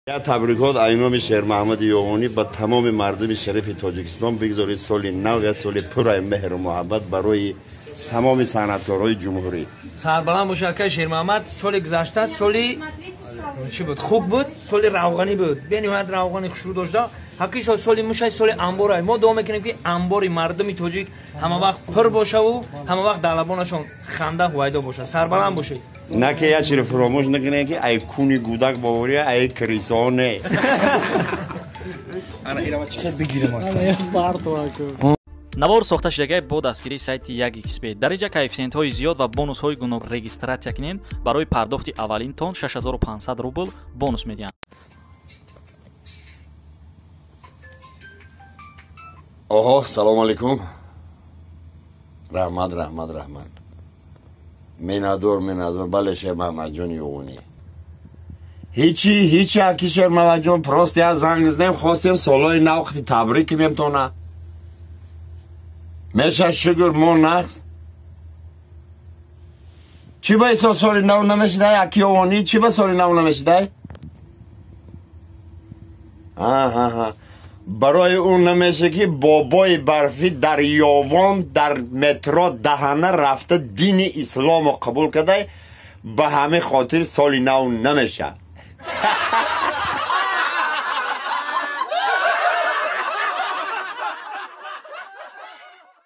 Я табрикот айноми Шермаҳмади Ёвонӣ ба тамоми мардуми шарифи Тоҷикистон. Бигзоред соли нав я соли пурраи меҳру муҳаббат барои тамоми санъаткорҳои ҷумҳурӣ. Сарбаланд бошед, акай Шермаҳмад. Соли гузашта соли чӣ буд? Хук буд, соли равғанӣ буд. Бениҳоят равғани хушрӯ дошта. Ҳаққи сол соли мушай, соли амборай. Мо дуо мекунем, ки амбори мардуми тоҷик ҳама вақт пур бошаву ҳама вақт дар лабонашон ханда ҳувайдо бошад. Сарбаланд бошед. На ки як чиро фуромӯш накунед, ки ай куни гудак боварӣ, ай крисо не. Навор сохта шудагай бо дастгирии сайти 1xb. Дар инҷа коэффисиентҳои зиёд ва бонусҳои гуногун. Регистратсия кунед, барои пардохти аввалинтон 6500 рубл бонус медиҳанд. Оҳо, салому алайкум. Раҳмат, раҳмат, раҳмат. Менадор, менадор. Бале, Шермаҳмадҷони Ёвонӣ. Ҳичи, ҳичи, аки Шермаҳмадҷон, просто як занг задем, хостем солҳои нав хати табрик кунем тона. Меша, шукр, мо нақс. Чӣ ба исо соли нав намешидай, аки Ёвонӣ? Чӣ ба соли нав намешидай? Аҳа. Барои ӯ намеша, ки бобои барфӣ дар Ёвон дар метро даҳана рафта дини исломо қабул кардай, ба ҳамин хотир соли нав намеша.